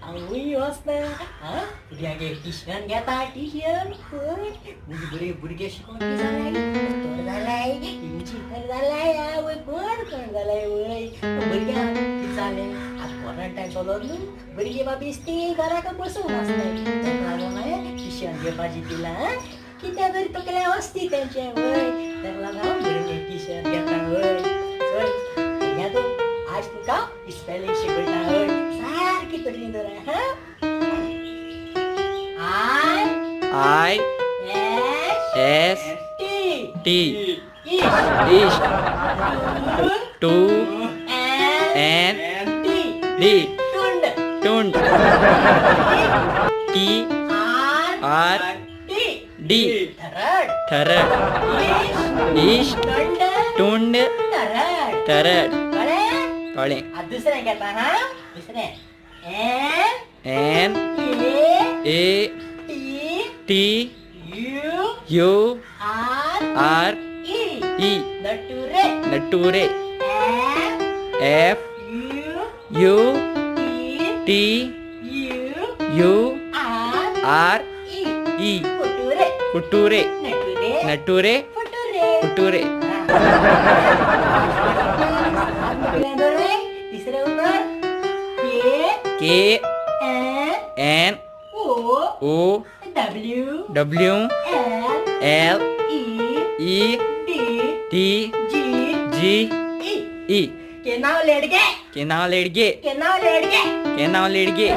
हांवूय वचना. आं, भुरग्यांक ट्युशन घेता, ट्युशन. हय, म्हजे बरे भुरगे शिकोवन कितें जालाय, दोतोर जालाय, इंजिनियर जालाय, आवय कोण कोण जालाय. वय, भुरग्यांक कितें जालें, आतां क्वॉरंटायन चलोत न्हू, भुरगीं बाबा बेश्टी घराक बसून आसताय. ताका लागून हांवें ट्युशन घेवपाचें दिलां. कित्याक तरी तकलें वचती तेंचें. वय, ताका लागून हांव भुरग्यांक ट्युशन घेता. वय, चल भुरग्यां, तूं आज तुका स्पेलिंग शिकयता. वय, सारकी तकली धर. हां, I I S S T T east east to N N T D टुंड टुंड T R R T D Tharad. Tharad. East east टुंड टुंड थरड. थरड. कळ्ळें? कळ्ळें. आतां दुसरें घेता. हा, दुसरें N N A A T T U you R R E E nature. Nature. F F U you T T U you R R E E future. Future. Nature. Nature. Future. Future. तिसरें उतर K K N N O O W W L L E E D T G G E E knowledge. Knowledge. Knowledge. K नाव लेडगे.